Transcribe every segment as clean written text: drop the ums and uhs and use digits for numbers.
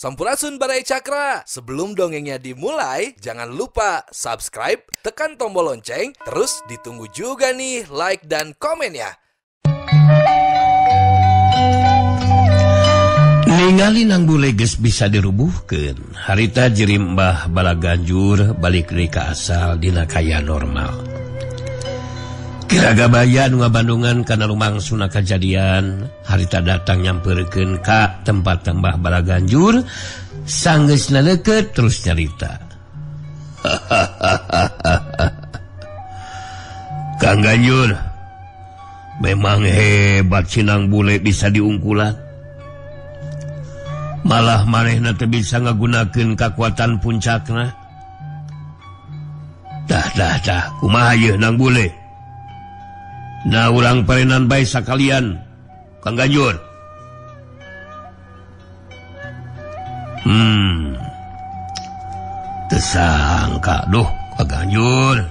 Sampurasun Baraya Cakra. Sebelum dongengnya dimulai, jangan lupa subscribe, tekan tombol lonceng, terus ditunggu juga nih like dan komen ya. Ningali Nang Bule geus bisa dirubuhkeun, harita jeri Mbah Balaganjur balik deui ka asal dina kaya normal. Kiragabaya nu ngabandungan kana lumangsuna kajadian, harita datang nyamperkeun ka tempat Mbah Balaganjur, sanggeusna deukeut terus nyarita. Kang Ganjur, memang hebat si Nang Bule bisa diungkulan. Malah manehna teu bisa ngagunakeun kakuatan puncakna. Dah dah dah, kumaha yeuh Nang Bule? Nah urang parenan bae sakalian, Kang Ganjur. Tersangka duh Kang Ganjur.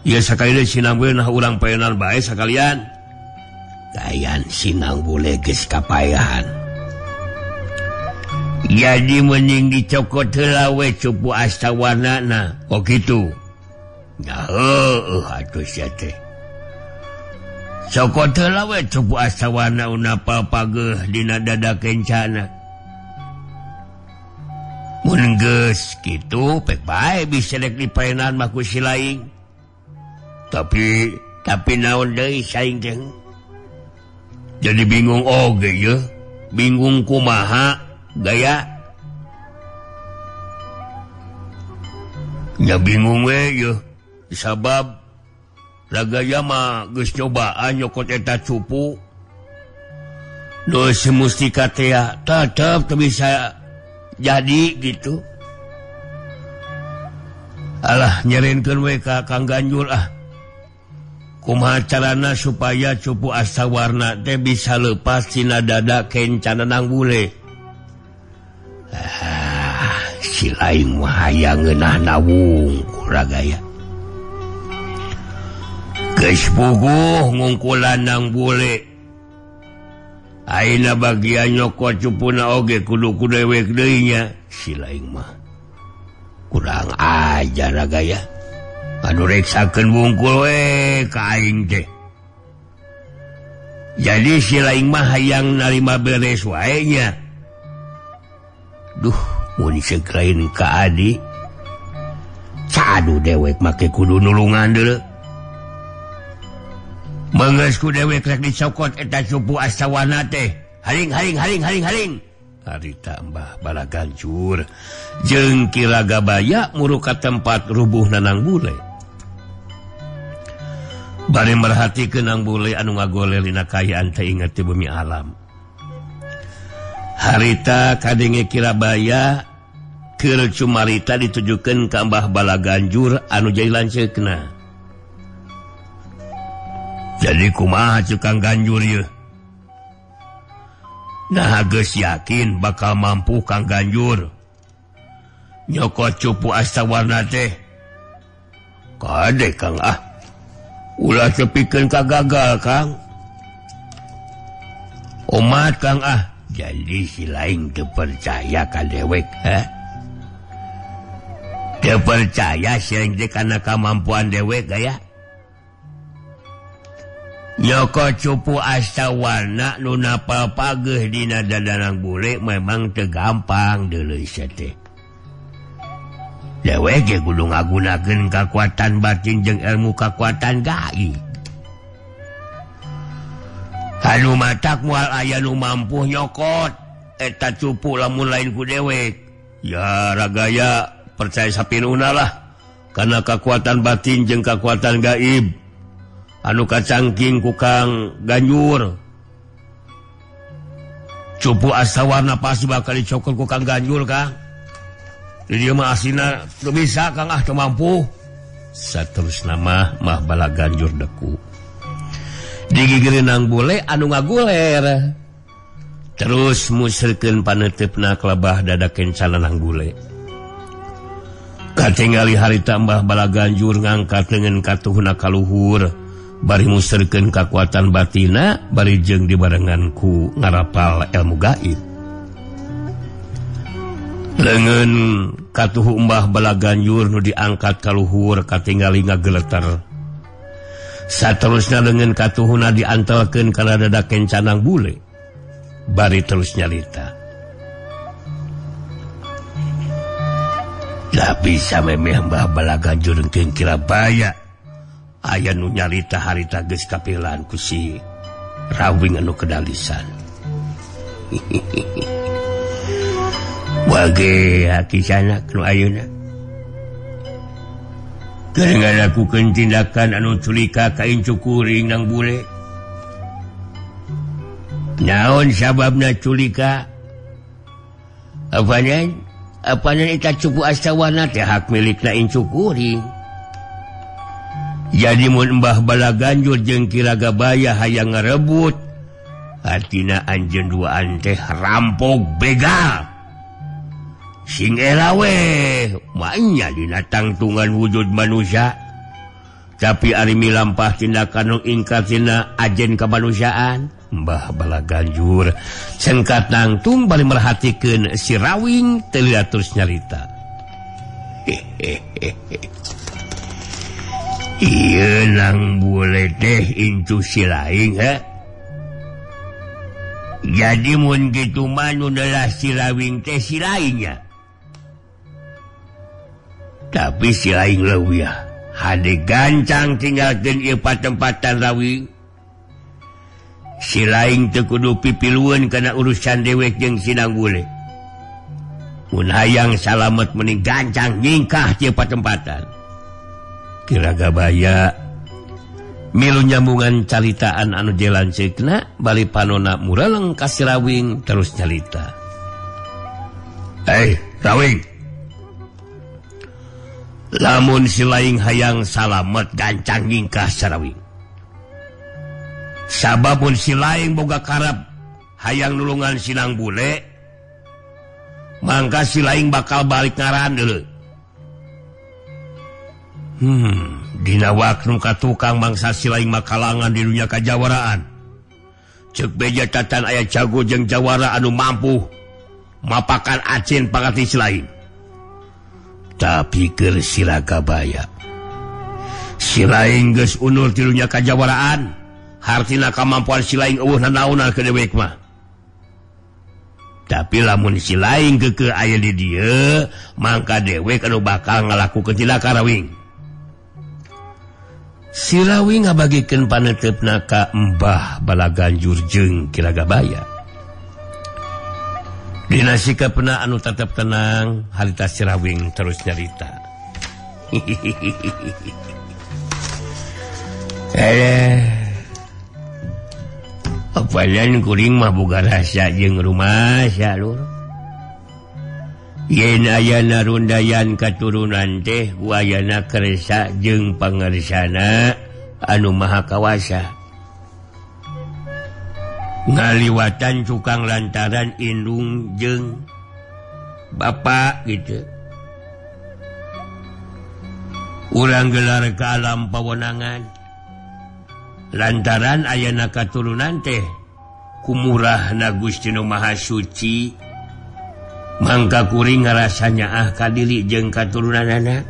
Ieu sakali deui si Nang Bule nah urang parenan bae sakalian. Gayan si Nang Bule geus kapayahan. Jadi mending dicokot heula we cupu astawanana. Oh kitu. Nya heueuh atuh sia teh. Cokot heula we cupu astawana unapa pageuh dina dada kencana. Mun geus kitu pek bae bisa rek dipaenan mah ku si laing. Tapi naon deui saing teh. Jadi bingung oge yeuh. Bingung kumaha gaya nya bingung we yeuh sabab ragaya mah geus nyobaan nyokot eta cupu nu si mustika teh tetep teu bisa jadi gitu. Alah nyerenkeun we ka Kang Ganjur ah, kumaha carana supaya cupu astawarna teh bisa lepas tina dada kencana Nang Bule. Si lain mah hayang ngeunahna wungkul ragaya. Geus puguh ngungkulan Nang Bule. Ayeuna bagian nyokot cupuna oge kudu ku dewek deui nya. Si lain mah kurang ajar ragaya. Anu reksakeun wungkul we ka aing teh. Jadi si lain mah hayang narima beres wae nya. Duh, mun ceuk lain ka adi. Cadu dewek make kudu nulungan deuleu. Mengeus ku dewek rek dicokot eta cupu astawana teh. Haring haring haring haring haring. Harita Mbah Balaganjur jeung Ki Ragabaya muru ka tempat rubuhna Nang Bule. Bari merhatikeun Nang Bule anu ngagoler dina kaayaan teh inget ti bumi alam. Harita kadenge Kirabaya keur cumarita ditujukeun ka Mbah Balaganjur anu jadi lanceukna. Jadi kumaha ceuk Kang Ganjur yeuh? Nah geus yakin bakal mampu Kang Ganjur nyokot cupu astawarna teh. Kade Kang ah, ulah tepikeun ka gagal Kang. Omat Kang ah. Jadi si lain teu percaya ka dewek, ha? Teu percaya si lain teh kana kamampuan dewek gaya. Nyokot cupu astawarna nu napal pageuh dina dada Nang Bule memang teu gampang deuleu sia teh. Dewek ge kudu ngagunakeun kakuatan batin jeung ilmu kakuatan gaib. Anu matak moal aya nu mampu nyokot eta cupu lamun lain ku dewek. Ya ragaya percaya sapinuna lah karena kekuatan batin jeung kekuatan gaib anu kacangking ku Kang Ganjur. Cupu astawarna pasti bakal dicokot ku Kang Ganjur Kang. Di dieu mah asina teu bisa Kang ah teu mampu. Saterusna mah Mbah Balaganjur deku. Digigireun Nang Bule anu ngaguler. Terus musrikeun paneuteup-na kelebah dada kencana Nang Bule. Katingali harita Mbah Balaganjur ngangkat leungeun katuhna ka luhur, bari musrikeun kakuatan batina, bari jeung dibarengan ku ngarapal ilmu gaib. Leungeun katuhu Mbah Balaganjur nu diangkat ka luhur katingali ngageleter. Saterusna leungeun katuhuna diantelkeun kana dada kencanang bule. Bari terus nyarita. Tapi samemeh Mbah Balaganjur jeung Kirabaya aya nu nyarita harita geus kapilan ku si Rawing anu kedalisan. Wage kisana nu ayeuna. Keur ngalakukeun tindakan anu culika ka incu kuring nang bule. Naon sababna culika? Apanan eta cupu astawana teh hak milikna incu kuring. Jadi mun Mbah Balaganjur jeung Ki Ragabaya hayang ngarebut, artina anjeun duaan teh rampok begal. Sing era we, maenya dina tangtungan wujud manusia. Tapi ari milampah tindakan nu ingkar tina ajen kemanusiaan. Mbah Balaganjur cengkat nangtung bari merhatikeun si Rawing teu terus nyarita. Ieu nang bule teh incu si laing ha. Jadi mun kitu mah nu adalah si Rawing teh si laingnya. Tapi si laing leuwih hade gancang tinggalkeun ieu patempatan Rawing. Si laing teu kudu pipilueun kana urusan dewek jeung si nang bule. Mun hayang salamet mending gancang nyingkah ieu patempatan. Ki Ragabaya milu nyambungan caritaan anu jelanceukna bari panona mureleng ka si Rawing terus nyarita. "Hei, Rawing. Lamun si laing hayang salamet gancang nyingkah sarawing. Sabab mun si laing boga karep hayang nulungan si nang bule, mangka si laing bakal balik ngaran deuleu. Dina waktu ka tukang mangsa si laing makalangan di dunia kajawaraan. Ceuk beja tatan aya jago jeung jawara anu mampu mapakan acin pangati si laing. Tapi keur si Ragabaya, si laing geus unur ti dunia kajawaraan, hartina kamampuan si laing eueuh nanaonan ke dewek mah. Tapi lamun si laing keukeuh aya di dieu, mangka dewek anu bakal ngalakukeun tindakan Rawing. Si Rawing ngabagikeun paneuteup-na ka Mbah Balaganjur jeung Ki Ragabaya. Dina sikapna anu tetep tenang, harita si Rawing terus nyarita. Apalan kuring mah boga rasa jeung rumasa lur. Yen ayana rundayan katurunan teh wayana kersa jeung pangersana anu maha kawasa. Ngaliwatan cukang lantaran indung jeung bapak gitu. Urang gelar ke alam pawenangan. Lantaran ayana katurunan teh kumurahna Gusti Nu Maha Suci, mangka kuring ngarasa nyaah ka diri jeung katurunanana.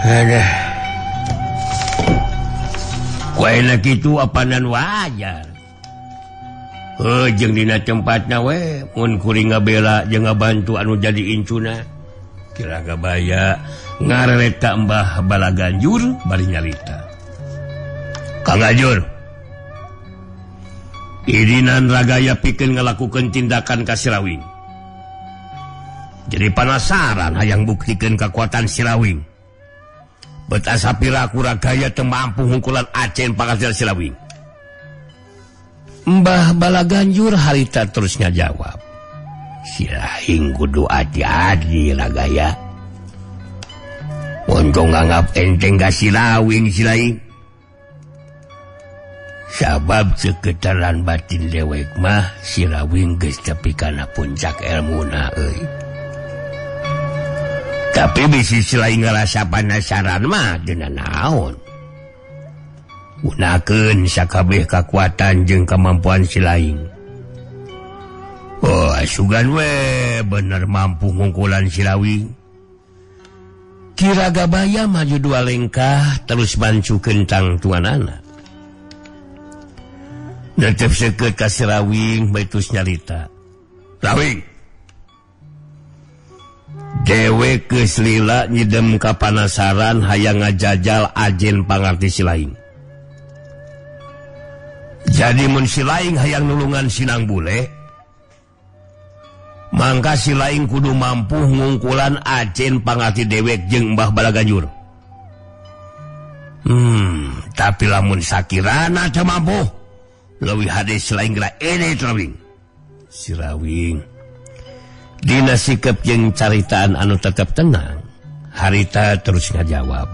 Aduh. Kuaina kitu apanan wajar. Heuh jeung dina tempatna we mun kuring ngabela jeung ngabantu anu jadi incuna. Ki Ragabaya ngareret ka Mbah Balaganjur bari nyarita. Kang Ganjur, idinan Ragaya pikeun ngalakukeun tindakan ka si Rawing. Jadi panasaran hayang buktikeun kakuatan si Rawing. Bet asa piraku Ragaya teu mampu hungkulan acen panghasil si Rawing. Mbah Balaganjur harita terus ngajawab. Si laing kudu hati-hati Ragaya. Untung nganggap enteng ka si Rawing si laing. Sabab seketaran batin dewek mah si Rawing geus tepi kana puncak elmuna euy. Tapi bisi si laing ngarasa panasaran mah teu nanaon. Gunakeun sakabeh kakuatan jeung kamampuan si laing. Oh, Sugan we bener mampu ngungkulan Sirawing. Kiragabaya maju dua lengkah terus bancukeun tangtuanana. Netep seukeut ka Sirawing baitus nyarita. Rawing. Dewek geus lila nyidem kapanasaran hayang ngajajal ajen pangarti silaing. Jadi mun silaing hayang nulungan sinang bule, mangka silaing kudu mampu ngungkulan ajen pangarti dewek jeung Mbah Balaganjur. Tapi lamun sakirana teu mampu, leuwih hade silaing geura ede Rawing. Sirawing dina sikep jeung caritaan anu tetep tenang, harita terus ngajawab.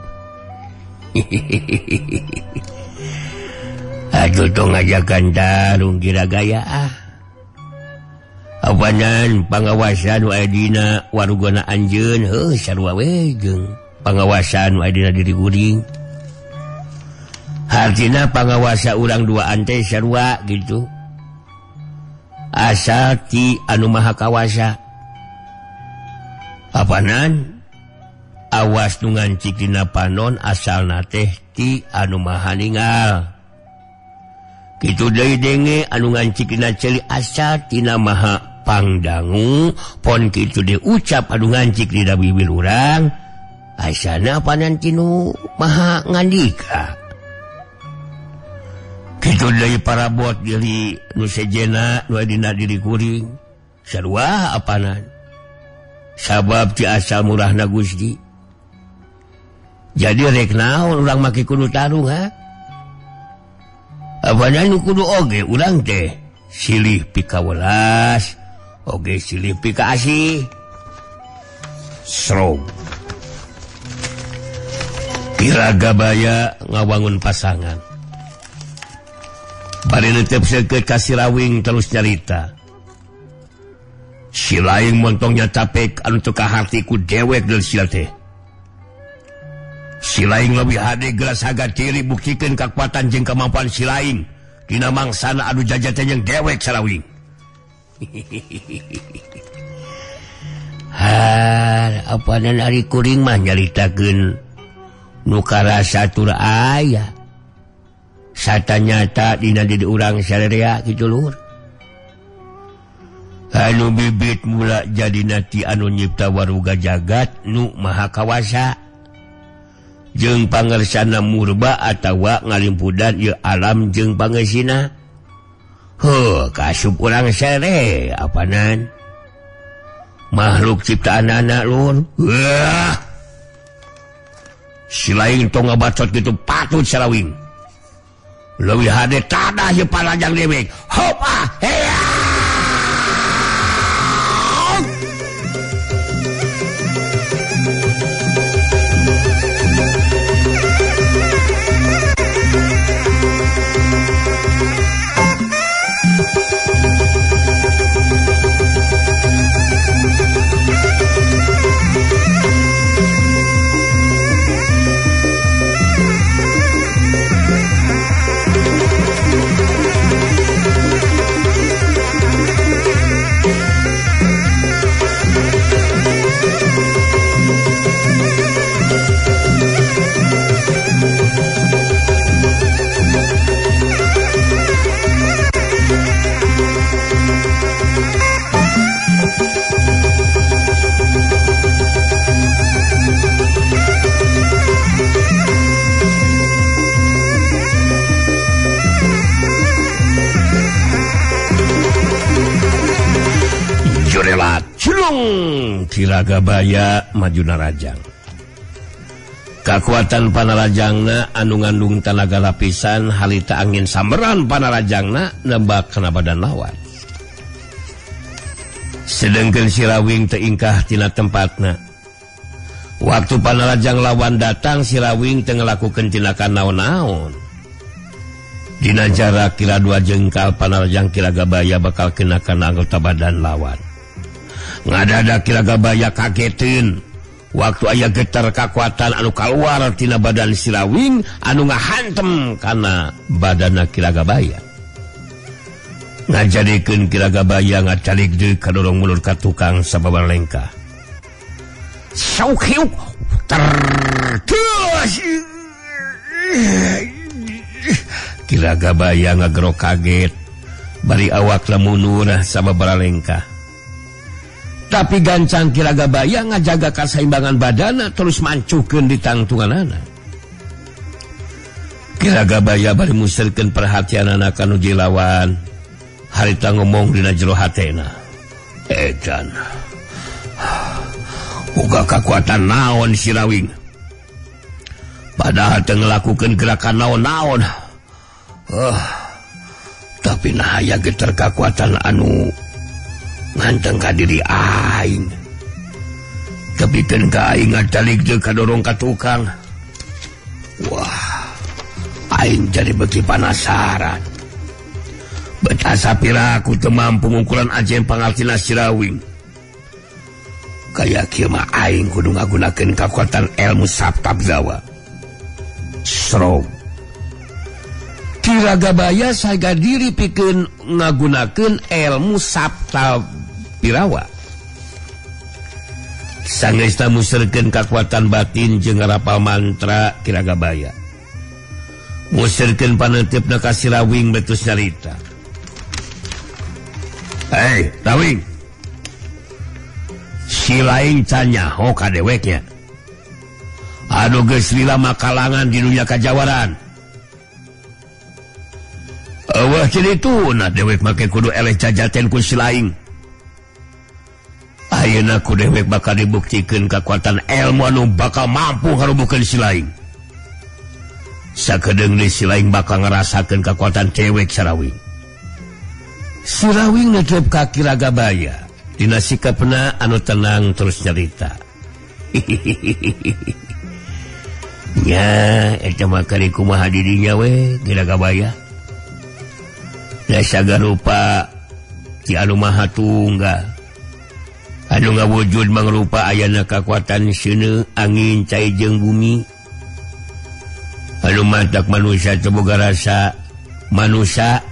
Aduh tong ngajakan tarung kira gaya ah. Apanan pangawasan nu aya dina warugana anjeun heuh sarua we jeung pangawasan nu aya dina diri kuring. Hartina pangawasa urang duaan teh sarua gitu. Asal ti anu maha kawasa. Apanan awas nu ngancik dina panon asalna teh ti anu maha ningal. Kitu deui denge anu ngancik dina ceuli asal tina maha pangdangu, pon kitu deui ucap anu ngancik dina bibir urang asalna apanan tinu maha ngandika. Kitu deui parabot diri nu sejena nu dina diri kuring sarua apanan. Sabab ti asal murahna Gusti. Jadi rek naon urang make kudu tarung ha? Apanan nu kudu oge urang teh silih pikawelas, oge silih pikaasih. Srog. Kiragabaya ngawangun pasangan. Bari netep seukeut ka Sirawing terus nyarita. Silaing montongnya capek anu teu kaharti ku dewek deul sia teh. Silaing leuwih hade gelas haga ciri buktikeun kakuatan jeung kemampuan silaing dina mangsana anu jajateh jeung dewek Sarawing. Har apanan ari kuring mah nyaritakeun nu karasa tur aya. Satanyata dina diri urang sararea kitu luhur. Anu bibit mula jadi nati anu nyipta waruga jagat nu maha kawasa jeung pangersana murba atawa ngalimpudan ieu alam jeung pangeusina. Heuh kasup urang sare apanan makhluk ciptaanana luhur. Wah. Silaing tong ngabacot kitu patut Sarawing. Leuwih hade tadah ieu panajang dewek. Hop ah hea. Kiragabaya maju narajang. Kakuatan panarajangna anu ngandung tanaga lapisan harita angin samberan panarajangna nembak kana badan lawan. Sedengkeun Sirawing teu ingkah tina tempatna. Waktu panarajang lawan datang Sirawing teu ngalakukeun tindakan naon-naon. Dina jarak kira dua jengkal panarajang Kiragabaya bakal kena kana anggota badan lawan. Ngadada Kiragabaya kagetin waktu aya getar kakuatan anu kaluar tina badan Sirawing anu ngahantem kana badana Kiragabaya. Ngajadikeun Ki Ragabaya ngacalik deui kadorong mundur ka tukang sababar lengkah. Sauk hiuk ter Ki Ragabaya ngagero kaget bari awakna mundur sababara lengkah. Tapi gancang Ki Ragabaya ngajaga kasaimbangan badana terus mancuhkeun di tangtunganana. Ki Ragabaya bari muserkeun perhatianana ka nu jilawan. Harita ngomong dina jero hatena. Edan. Boga kakuatan naon si Rawing. Padahal teu ngelakukeun gerakan naon-naon. Tapi nah aya geter kakuatan anu nganteng ka diri aing. Tepikeun ka aing ngacalik deui kadorong ka tukang. Wah, aing jadi beuki panasaran. Betasa pira aku teu mampu ngungkulan ajen pangartina si Rawing. Kaya kieu mah aing kudu ngagunakeun kakuatan ilmu Saptabzawa. Srog. Ki Ragabaya saga diri pikeun ngagunakeun ilmu Saptabirawa. Sangeesta muserkeun kakuatan batin jeung ngarapal mantra Ki Ragabaya. Muserkeun paneuteup ka si Rawing betus nyarita. Hei, Rawing. Si lain can nyaho ka deweknya. Anu geus lila makalangan di dunia kajawaran. Eueuh cerituna dewek make kudu eleh cajaten ku si lain. Ayeuna ku dewek bakal dibuktikeun kakuatan ilmu anu bakal mampu ngarubuhkeun si lain. Sakedeung deui si lain bakal ngarasakeun kakuatan dewek sarawing. Si Rawing netep ka Ki Ragabaya dina sikapna anu tenang terus nyarita. Nya eta mah kari kumaha didinya we Ki Ragabaya. Da sagarupa ti anu maha tunggal. Anu ngawujud mangrupa ayana kakuatan seuneu angin cai jeung bumi. Anu matak manusia teu boga rasa manusia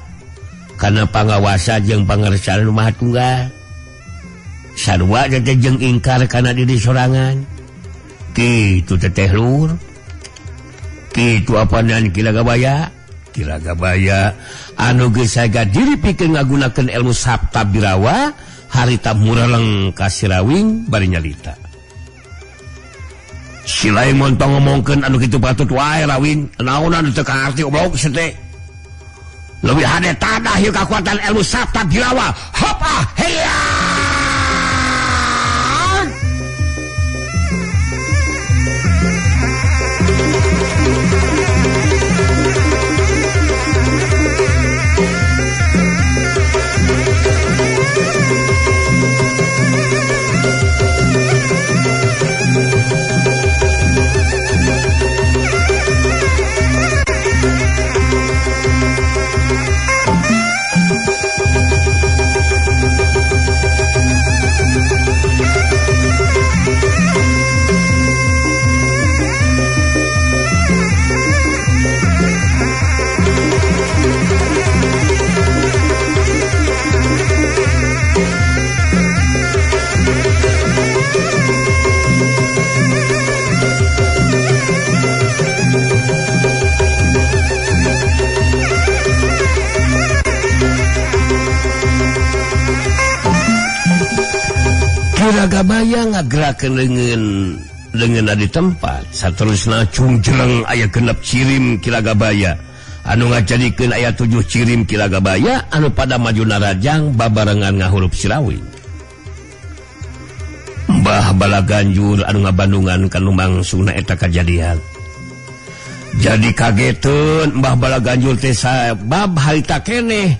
kana pangawasa jeung pangersaan maha tunggal. Sarua teh jeung ingkar kana diri sorangan. Kitu teteh lur. Kitu apanan Ki Ragabaya? Ki Ragabaya anu geus saga diri pikeun ngagunakeun ilmu Saptabirawa harita mureleng ka si Rawing bari nyalita. Si lain montong ngomongkeun anu kitu patut wae Rawing, naonan teu kaarti oblok teh. Lebih hade tadah ieu kakuatan ilmu Saptabirawa. Hop ah heya. Ki Ragabaya ngagerakeun leungeun di tempat saterusna cungjeleng aya genep cirim Ki Ragabaya anu ngajadikeun aya 7 cirim Ki Ragabaya anu pada maju narajang babarengan ngahurup si Rawing. Mbah Balaganjur anu ngabandungan kanu mangsuna eta kajadian. Jadi kageteun Mbah Balaganjur teh sabab harita keneh.